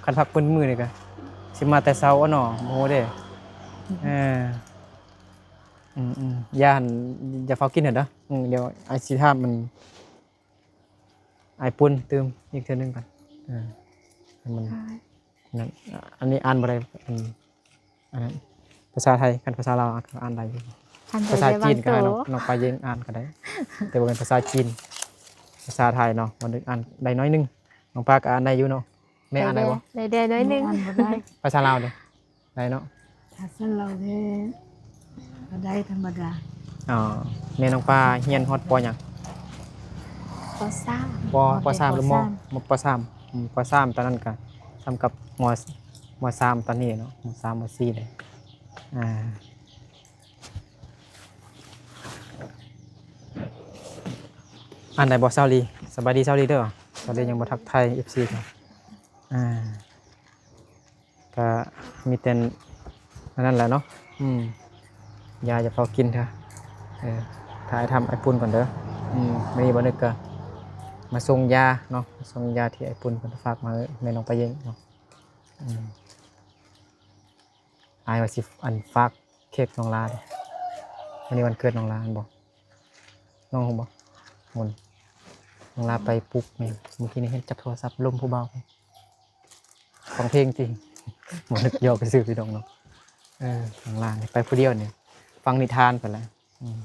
ຄັນພັກເປັນມື້ນີ້ກະຊິມາແຕ່ເຊົ້າເນາະ ບໍ່ຮູ້ເດ້ ອືມ ເອີ ອືມໆ ຢ່າ ຢ່າຟ້າວກິນຫັ້ນເດີ ອືມ ດຽວອ້າຍຊິຖາມມັນ ອ້າຍປຸນຕື່ມອີກເທື່ອໜຶ່ງກ່ອນ ເອີ ໃຫ້ມັນ ນັ້ນ ອັນນີ້ອ່ານບໍ່ໄດ້ ອັນ ອັນນັ້ນ ພາສາໄທ ຄັນພາສາລາວກໍອ່ານໄດ້ຢູ່ ພາສາຈີນກໍໃຫ້ນ້ອງ ນ້ອງປາເຢັງອ່ານກໍໄດ້ ແຕ່ບໍ່ແມ່ນພາສາຈີນ ພາສາໄທເນາະ ມັນອ່ານໄດ້ໜ້ອຍໜຶ່ງ ນ້ອງປາກໍອ່ານໄດ້ຢູ່ເນາະ ແມ່ອ່ານໄດ້ບໍ່? ໄດ້ ໄດ້ໜ້ອຍໜຶ່ງ ອ່ານບໍ່ໄດ້ ພາສາລາວເດ້ ໄດ້ເນາະ ພາສາລາວເດ້ ກໍໄດ້ທຳມະດາ ອໍ ແມ່ນ້ອງປາຮຽນຮອດ ປໍ ຫຍັງ? ປໍສາມ ປໍ ປໍສາມ ຫຼື ມໍ ປໍສາມ ອືມ ປໍສາມ ຕອນນັ້ນກະສ່ຳກັບ ມໍ ມໍສາມຕອນນີ້ເນາະ ມໍສາມ ມໍສີ່ເດ້ ອ່າ ອ່ານໄດ້ບໍ່ ສາວລີ? ສະບາຍດີ ສາວລີເດີ ສາວລີຍັງບໍ່ທັກທາຍເອັຟຊີເນາະ ອ່າ ກະມີແຕ່ອັນນັ້ນແຫຼະເນາະ ອືມ ຢາຢ່າເຝົ້າກິນເທື່ອ ເອີ ຖ້າອ້າຍຖາມອ້າຍປຸນກ່ອນເດີ ອືມ ມື້ນີ້ບ່າວນຶກກະມາສົ່ງຢາເນາະ ມາສົ່ງຢາທີ່ອ້າຍປຸນເພິ່ນຝາກມາໃຫ້ແມ່ນ້ອງປາເຢັງເນາະ ອືມ ອ້າຍວ່າຊິ ອັນ ຝາກເຄ້ກນ້ອງລາເດ້ ມື້ນີ້ວັນເກີດນ້ອງລາແມ່ນບໍ່? ນ້ອງຮູ້ບໍ່? ໝຸນ ນ້ອງລາໄປປຸກແມ່ ມື້ກີ້ນີ້ເຫັນຈັບໂທລະສັບລົມຜູ້ບ່າວໄປ ຟັງເພງຕິ ບໍ່ນຶກຢອກຊື່ໆ ພີ່ນ້ອງເນາະ ເອີ ນ້ອງລານີ້ໄປຜູ້ດຽວນີ້ ຟັງນິທານໄປແລ້ວ ອືມ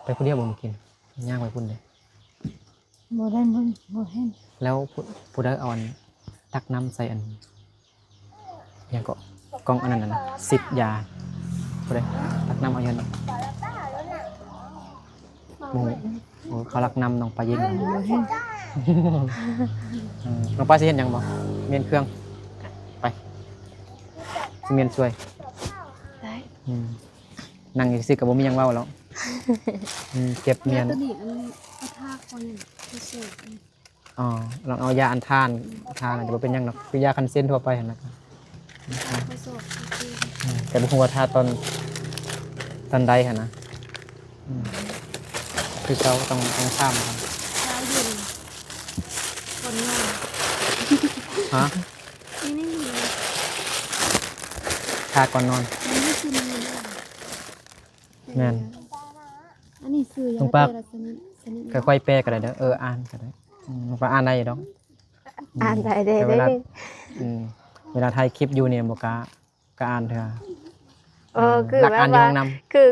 ໄປຜູ້ດຽວບໍ່ມື້ກີ້ ຍ່າງໄປພຸ້ນເດ້ ບໍ່ໄດ້ ບໍ່ ບໍ່ເຫັນ ແລ້ວຜູ້ ຜູ້ໃດເອົາອັນ ຕັກນ້ຳໃສ່ອັນ ຫຍັງເກາະ ກ່ອງອັນນັ້ນນະ ຊິບຢາ ຜູ້ໃດຕັກນ້ຳເອົາຢູ່ຫັ້ນນະ ໝູ ໂອ້ ເຂົາລັກນ້ຳນ້ອງປາເຢັນ ເອີ ນ້ອງປາຊິເຮັດຫຍັງບໍ່? ມ້ຽນເຄື່ອງ ໄປ ຊິມ້ຽນຊ່ວຍ ໄດ້ ອືມ ນັ່ງຢູ່ຊື່ກໍບໍ່ມີຫຍັງເວົ້າແລ້ວ ອືມ ເກັບມ້ຽນ ແລ້ວໂຕນີ້ ອັນ ກະທາກເຂົາຫຍັງ ເຂົາເສີບ ອໍ ລອງເອົາຢາອັນທານ ທານອາດຈະບໍ່ເປັນຫຍັງດອກ ຄືຢາຄັນເສັ້ນທົ່ວໄປຫັ້ນນະ ແຕ່ບໍ່ຮູ້ວ່າທາຕອນ ຕອນໃດຫັ້ນນະ ອືມ ຄືເກົ່າຕ້ອງ ຕ້ອງຖາມ ເຊົ້າເຢັນ ກ່ອນນອນ ຮະ? ນີ້ ນີ້ ນີ້ ທາກ່ອນນອນ ແມ່ນ ອັນນີ້ຊື່ຫຍັງ? ນ້ອງປາ ແປລະຊະນິດ ຊະນິດ ຄ່ອຍໆແປກໍໄດ້ເດີ ເອີ ອ່ານກໍໄດ້ ອືມ ນ້ອງປາອ່ານໄດ້ຢູ່ດອກ ອ່ານໄດ້ເດ້ ແຕ່ເວລາ ອືມ ເວລາຖ່າຍຄລິບຢູ່ນີ້ບໍ່ກ້າ ກະອ່ານເທື່ອ ເອີ ເອີ ຄືແບບວ່າ ຄື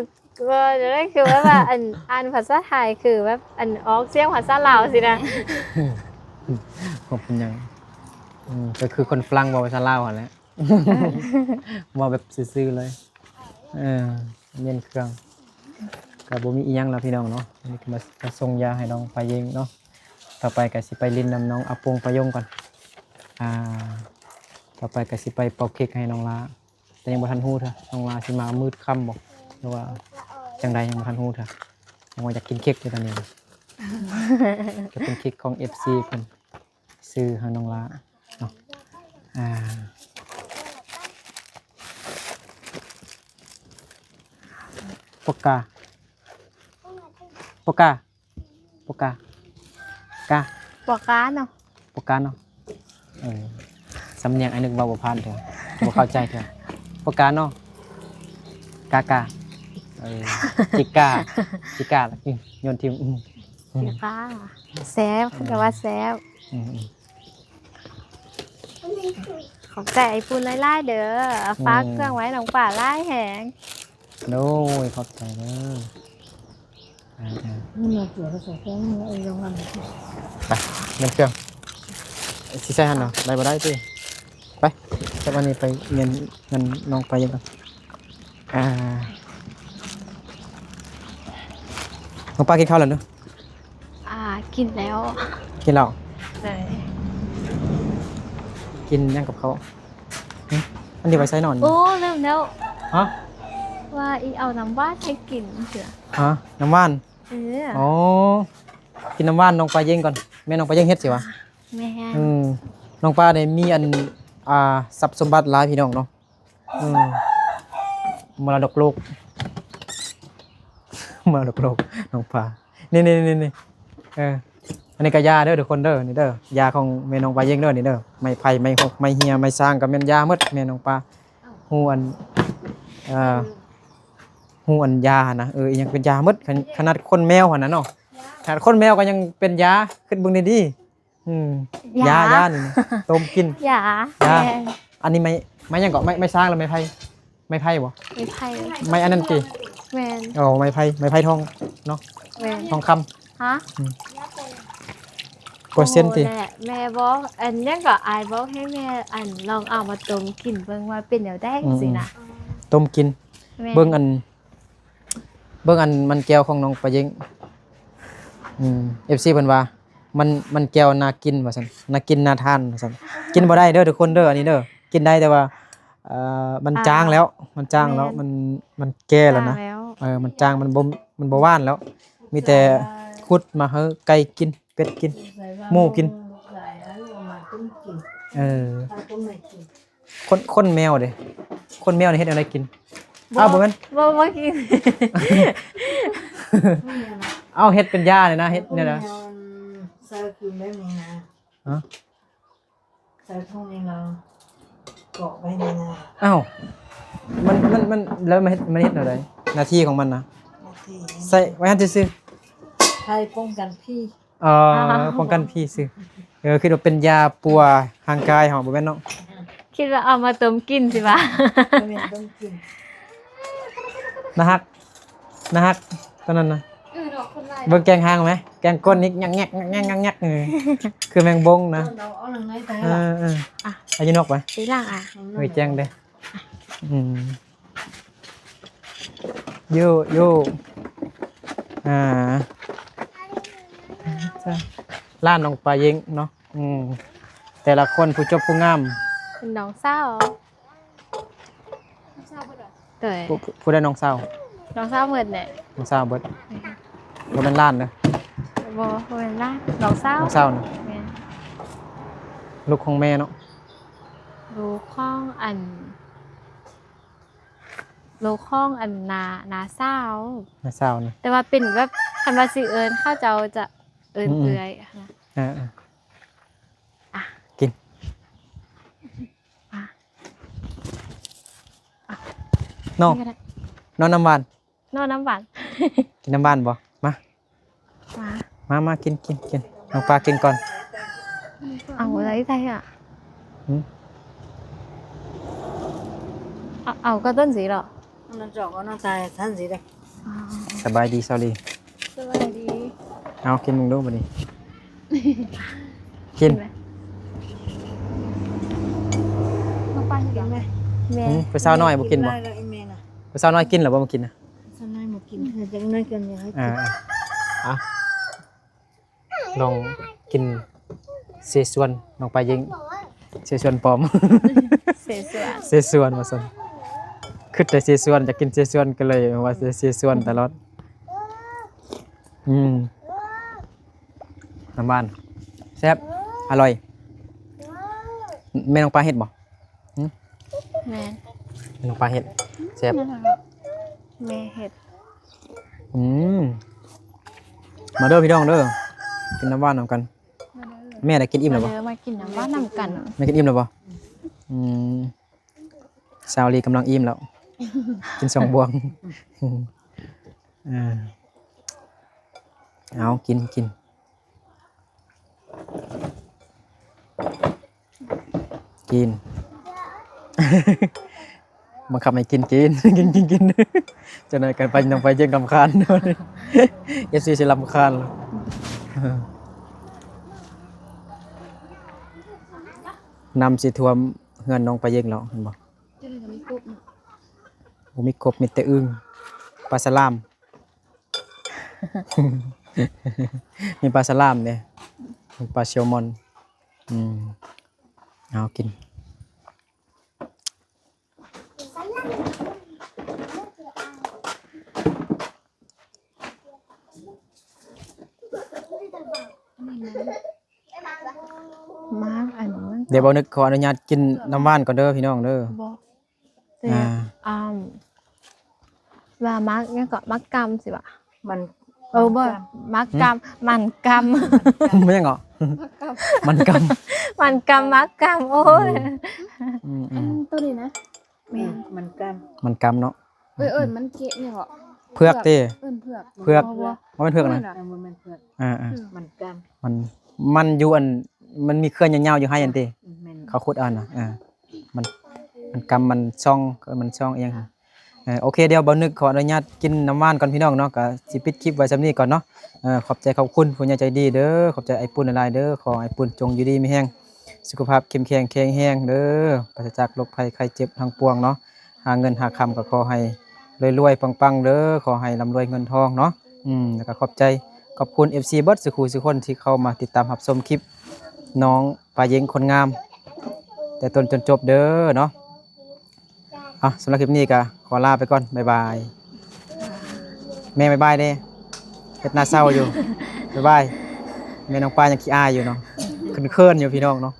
ບໍ່ໄດ້ ຄືແບບວ່າ ອັນ ອ່ານພາສາໄທ ຄືແບບ ອັນ ອອກສຽງພາສາລາວຊີ້ນະ. ບໍ່ເປັນຫຍັງ ອືມ ກໍຄືຄົນຝຣັ່ງເວົ້າພາສາລາວຫັ້ນແຫຼະ ເວົ້າແບບຊື່ໆເລີຍ ເອີ ເຢັນເຄື່ອງ. ກໍບໍ່ມີອີ່ຫຍັງແລ້ວພີ່ນ້ອງເນາະ ອັນນີ້ກໍມາ ມາສົ່ງຢາໃຫ້ນ້ອງປາເຢັງເນາະ. ຕໍ່ໄປກໍຊິໄປຫຼິ້ນນຳນ້ອງອາປົງປາຍົງກ່ອນ ອ່າ ຕໍ່ໄປກໍຊິໄປເປົ່າເຄັກໃຫ້ນ້ອງຫຼ້າ. ແຕ່ຍັງບໍ່ທັນຮູ້ເທື່ອ ນ້ອງຫຼ້າຊິມາມືດຄ່ຳບໍ່ ຫຼືວ່າຈັ່ງໃດ ຍັງບໍ່ທັນຮູ້ເທື່ອ ຍັງວ່າຢາກກິນເຄັກຢູ່ຕອນນີ້ ກໍເປັນເຄັກຂອງເອັຟຊີເພິ່ນຊື້ໃຫ້ນ້ອງຫຼ້າເນາະ. ອ່າ ປົກກາ ປົກກາ ປົກກາ ກາ ປົກກາເນາະ ປົກກາເນາະ. ເອີ ສຳນຽງອ້າຍນຶກເວົ້າບໍ່ຜ່ານເທື່ອ ບໍ່ເຂົ້າໃຈເທື່ອ. ປົກກາເນາະ ກາກາ ເອີ ຈິກາ ຈິກາ ໂຍນຖິ້ມ ອືມ ຈິກາ ແຊບ ເພິ່ນກໍວ່າແຊບ ອືມ ຂອບໃຈອ້າຍປຸ້ນຫຼາຍໆເດີ ຝາກເຄື່ອງໄວ້ນ້ອງປາຫຼາຍແຮງ. ໂດຍ ຂອບໃຈເດີ. ອ່າໆ ມັນມາຕົວະໃສ່ແກ້ວ ເອົາລົງມາ ໄປ ແມ່ນເຄື່ອງ ຊິໃສ່ຫັ້ນເນາະ ໄດ້ບໍ່ໄດ້ຕິ ໄປ ຈັບອັນນີ້ໄປເງິນ ເງິນນ້ອງໄປກ່ອນ. ອ່າ ນ້ອງປາກິນເຂົ້າແລ້ວເນາະ? ອ່າ ກິນແລ້ວ ກິນແລ້ວ ໂດຍ ກິນຫຍັງກັບເຂົ້າ? ຫຶ ອັນນີ້ໄວ້ໃສ່ນອນ ໂອ້ ລືມແລ້ວ ຮະ ວ່າອີເອົານ້ຳຫວານໃຫ້ກິນເທື່ອ ຮະ ນ້ຳຫວານ ເອີ ອໍ ກິນນ້ຳຫວານນ້ອງປາເຢັງກ່ອນ ແມ່ນ້ອງປາເຢັງເຮັດຊິວະ ແມ່ນ ອືມ ນ້ອງປານີ້ມີອັນ ອ່າ ຊັບສົມບັດຫຼາຍພີ່ນ້ອງເນາະ ອືມ ມໍລະດົກໂລກ ມໍລະດົກໂລກ ນ້ອງປາ ນີ້ໆໆ ເອີ ອັນນີ້ກໍຢາເດີທຸກຄົນເດີ ນີ້ເດີ ຢາຂອງແມ່ນ້ອງປາເຢັງເດີ ນີ້ເດີ ໄມ້ໄຜ່ ໄມ້ຫົກ ໄມ້ເຫ່ຍ ໄມ້ສ້າງ ກໍແມ່ນຢາໝົດ ແມ່ນ້ອງປາ ຮູ້ອັນ ເອີ ຮູ້ອັນຢາຫັ້ນນະ ເອີ ອີ່ຫຍັງເປັນຢາໝົດ ຂະໜາດຂົນແມວຫັ້ນນະເນາະ ຂະໜາດຂົນແມວກໍຍັງເປັນຢາ ຄິດເບິ່ງດີໆ. ອືມ ຢາ ຢາ ຢານີ້ນະ ຕົ້ມກິນ ຢາ ຢາ ແມ່ນ ອັນນີ້ໄມ້ ໄມ້ຫຍັງເກາະ ໄມ້ ໄມ້ສ້າງ ຫຼື ໄມ້ໄຜ່ ໄມ້ໄຜ່ບໍ່ ໄມ້ໄຜ່ ໄມ້ອັນນັ້ນຕິ ແມ່ນ ອໍ ໄມ້ໄຜ່ ໄມ້ໄຜ່ທອງເນາະ ແມ່ນ ທອງຄຳ ຮະ ອືມ ເປີເຊັນຕິ ໂອ້ ແຫຼະ ແມ່ບອກ ອັນຫຍັງເກາະ ອ້າຍບອກໃຫ້ແມ່ ອັນ ລອງເອົາມາຕົ້ມກິນເບິ່ງວ່າເປັນແນວໃດ ອືມ ຊີ້ນະ ຕົ້ມກິນ ແມ່ນ ເບິ່ງອັນ ເບິ່ງອັນມັນແກ້ວຂອງນ້ອງປາເຢັງ ອືມ ເອັຟຊີເພິ່ນວ່າ ມັນ ມັນແກ້ວໜ້າກິນວ່າຊັ້ນ ໜ້າກິນໜ້າທານວ່າຊັ້ນ ກິນບໍ່ໄດ້ເດີທຸກຄົນເດີ ອັນນີ້ເດີ ກິນໄດ້ແຕ່ວ່າ ເອີ ມັນຈາງແລ້ວ ມັນຈາງແລ້ວ ມັນ ມັນແກ່ແລ້ວນະ ເອີ ມັນຈາງ ມັນບໍ່ ມັນບໍ່ຫວານແລ້ວ ມີແຕ່ຂຸດມາໃຫ້ໄກ່ກິນ ເປັດກິນ ໝູກິນ ເອີ. ຂົນ ຂົນແມວເດ ຂົນແມວນີ້ເຮັດແນວໃດກິນ? ອ້າວ ບໍ່ແມ່ນ ບໍ່ ບໍ່ກິນ ເອົາ ເຮັດເປັນຢານີ້ນະ ເຮັດແນວໃດ? ໃສ່ຄືແບບນີ້ນະ ຮະ ໃສ່ຖົງນີ້ລະເກາະໄວ້ນີ້ນະ ອ້າວ ມັນ ມັນ ມັນ ແລ້ວມັນເຮັດ ມັນເຮັດແນວໃດ? ໜ້າທີ່ຂອງມັນນະ ໜ້າທີ່ ໃສ່ໄວ້ຫັ້ນຊື່ໆ ໃຊ້ປ້ອງກັນຜີ. ອໍ ປ້ອງກັນຜີຊື່ ເອີ ຄິດວ່າເປັນຢາປົວຮ່າງກາຍເຮົາ ບໍ່ແມ່ນເນາະ ຄິດວ່າເອົາມາຕົ້ມກິນຊິວ່າ ບໍ່ແມ່ນຕົ້ມກິນ ໜ້າຮັກ ໜ້າຮັກ ຕອນນັ້ນນະ ເອີ ເນາະ ຄົນຫຼາຍ ເບິ່ງແກງຫາງໄໝ ແກງກົ້ນນີ້ ແງກໆໆໆ ຄືແມງບົງນະ ເອີ ເອີ ອາ ຢູ່ນອກໄປ ຕີຫຼັງ ອາ ເອີ ແຈ້ງເດ້ ອືມ. ຢູ່ ຢູ່ ອ່າ ຫຼານນ້ອງປາເຢັງເນາະ ອືມ ແຕ່ລະຄົນຜູ້ຈົບຜູ້ງາມ ເປັນນ້ອງສາວ ໂດຍ ຜູ້ ຜູ້ໃດນ້ອງສາວ? ນ້ອງສາວເບິດແຫຼະ ນ້ອງສາວເບິດ ບໍ່ແມ່ນຫຼານເດີ ບໍ່ ບໍ່ແມ່ນຫຼານ ນ້ອງສາວ ນ້ອງສາວນະ ແມ່ນ ລູກຂອງແມ່ເນາະ ລູກຂອງອັນ ລູກຂອງອັນນ້າ ນ້າສາວ ນ້າສາວນະ ແຕ່ວ່າເປັນແບບ ຄັນວ່າຊິເອີ້ນ ເຂົາເຈົ້າຈະເອີ້ນ ອືມ ເອື້ອຍນະ ເອີໆ ອ່ະ ກິນ ອ່ະ ນ້ອງ ນ້ອງນ້ຳຫວານ ນ້ອງນ້ຳຫວານ ກິນນ້ຳຫວານບໍ່? ມາ ມາ ມາ ມາ ກິນ ກິນ ກິນ ນ້ອງປາກິນກ່ອນ ເອົາໄດ້ໄດ້ອະ ຫຶ? ເອົາ ເອົາກໍຕົ້ນສີເນາະ ມັນຈອກເອົານ້ອງຕາຍທັນສີເດ້. ອໍ ສະບາຍດີຊາວລີ. ສະບາຍດີ. ເອົາ ກິນເບິ່ງດູບັດນີ້. ກິນ ກິນໄໝ? ນ້ອງປານກິນໄໝ? ແມ່ ຫຶ? ຜູ້ສາວນ້ອຍບໍ່ກິນບໍ່? ກິນໄດ້ແລ້ວອີແມ່ນະ. ຜູ້ສາວນ້ອຍກິນແລ້ວບໍ່? ມາກິນນະ. ສາວນ້ອຍບໍ່ກິນ ເຮັດຈັກໜ້ອຍກ່ອນ ຢາກໃຫ້ກິນ. ອ່າ ອ່ະ ລອງກິນເຊຊວນ ນ້ອງປາເຢັງ ເຊຊວນປອມ ເຊຊວນ ເຊຊວນວ່າຊັ້ນ ຄິດແຕ່ເຊຊວນ ຢາກກິນເຊຊວນ ກໍເລີຍວ່າເຊຊວນຕະຫຼອດ. ອືມ ນ້ຳຫວານ ແຊບ ອະລ່ອຍ. ແມ່ນ້ອງປາເຮັດບໍ່? ຫຶ? ແມ່ນ ແມ່ນ້ອງປາເຮັດ ແຊບ ແມ່ເຮັດ. ອືມ ມາເດີພີ່ນ້ອງເດີ ກິນນ້ຳຫວານນຳກັນ. ມາເດີ ແມ່ໄດ້ກິນອີ່ມແລ້ວບໍ່? ມາເດີ ມາກິນນ້ຳຫວານນຳກັນ. ແມ່ກິນອີ່ມແລ້ວບໍ່? ອືມ ສາວລີກຳລັງອີ່ມແລ້ວ ກິນສອງບ່ວງ. ເອີ ເອົາ ກິນ ກິນ. ກິນ ບັງຄັບໃຫ້ກິນ ກິນ ກິນ ກິນ ກິນ. ຈັກໜ້ອຍກັນໄປ ນ້ອງປາເຢັງລຳຄານ ເອັຟຊີຊິລຳຄານ. ນ້ຳຊິຖ້ວມເຮືອນນ້ອງປາເຢັງແລ້ວ ເຫັນບໍ່? ບໍ່ມີກົບ ມີແຕ່ອຶ່ງ ປາສະຫຼາມ. ມີປາສະຫຼາມເດ້ ມີປາແຊລມອນ. ອືມ ເອົາ ກິນ. ມາກ ອັນນັ້ນ ດຽວບ່າວນຶກຂໍອະນຸຍາດກິນນ້ຳຫວານກ່ອນເດີພີ່ນ້ອງເດີ. ບໍ່ ແຕ່ ອ່າ ອາ ວ່າໝາກຫຍັງເກາະ ໝາກກຳຊິຫວາ? ມັນ ເອີ ບໍ່ ໝາກກຳ ມັນກຳ ແມ່ນຫຍັງເກາະ? ມັນກຳ ມັນກຳ ໝາກກຳ ໂອ້ຍ ອືມ ອືມ ອັນໂຕນີ້ນະ ແມ່ນ ມັນກຳ ມັນກຳເນາະ. ເອີ້ນ ເອີ້ນມັນເກະຫຍັງເກາະ? ເຜືອກຕິ? ເອີ້ນເຜືອກ ເຜືອກ ບໍ່ ບໍ່ແມ່ນເຜືອກນະ. ເອີ ບໍ່ແມ່ນເຜືອກ ອ່າໆ ມັນກຳ ມັນ ມັນຢູ່ອັນ ມັນມີເຄື່ອຍາວໆຢູ່ໄຮ່ຫັ້ນຕິ? ອືມ ແມ່ນ ເຂົາຂຸດເອົານະ. ອ່າ ມັນ ມັນກຳ ມັນຊ່ອງ ເອີ້ນມັນຊ່ອງອີ່ຫຍັງຫັ້ນ. ເອີ ໂອເຄ ດຽວບ່າວນຶກຂໍອະນຸຍາດກິນນ້ຳຫວານກ່ອນພີ່ນ້ອງເນາະ ກະຊິປິດຄລິບໄວ້ສ່ຳນີ້ກ່ອນເນາະ. ເອີ ຂອບໃຈຂອບຄຸນຜູ້ໃຫຍ່ໃຈດີເດີ ຂອບໃຈອ້າຍປຸນຫຼາຍໆເດີ. ຂໍໃຫ້ອ້າຍປຸນຈົ່ງຢູ່ດີມີແຮງ ສຸຂະພາບເຂັ້ມແຂງແຂງແຮງເດີ ປາສະຈາກໂລກໄພໄຂ້ເຈັບທັງປວງເນາະ. ຫາເງິນຫາຄຳກໍຂໍໃຫ້ລວຍໆປັງໆເດີ ຂໍໃຫ້ລ່ຳລວຍເງິນທອງເນາະ. ອືມ ແລ້ວກໍຂອບໃຈຂອບຄຸນເອັຟຊີເບິດສູ່ຄູ່ສູ່ຄົນທີ່ເຂົ້າມາຕິດຕາມຮັບຊົມຄລິບນ້ອງປາເຢັງຄົນງາມ ແຕ່ຕົ້ນຈົນຈົບເດີເນາະ. ເອົາ ສຳລັບຄລິບນີ້ກໍຂໍລາໄປກ່ອນ ບາຍບາຍ. ແມ່ບາຍບາຍເດ້ ເຮັດໜ້າເສົ້າຢູ່ ບາຍບາຍ. ແມ່ນ້ອງປາຍັງຂີ້ອາຍຢູ່ເນາະ ເຂີນໆຢູ່ພີ່ນ້ອງເນາະ.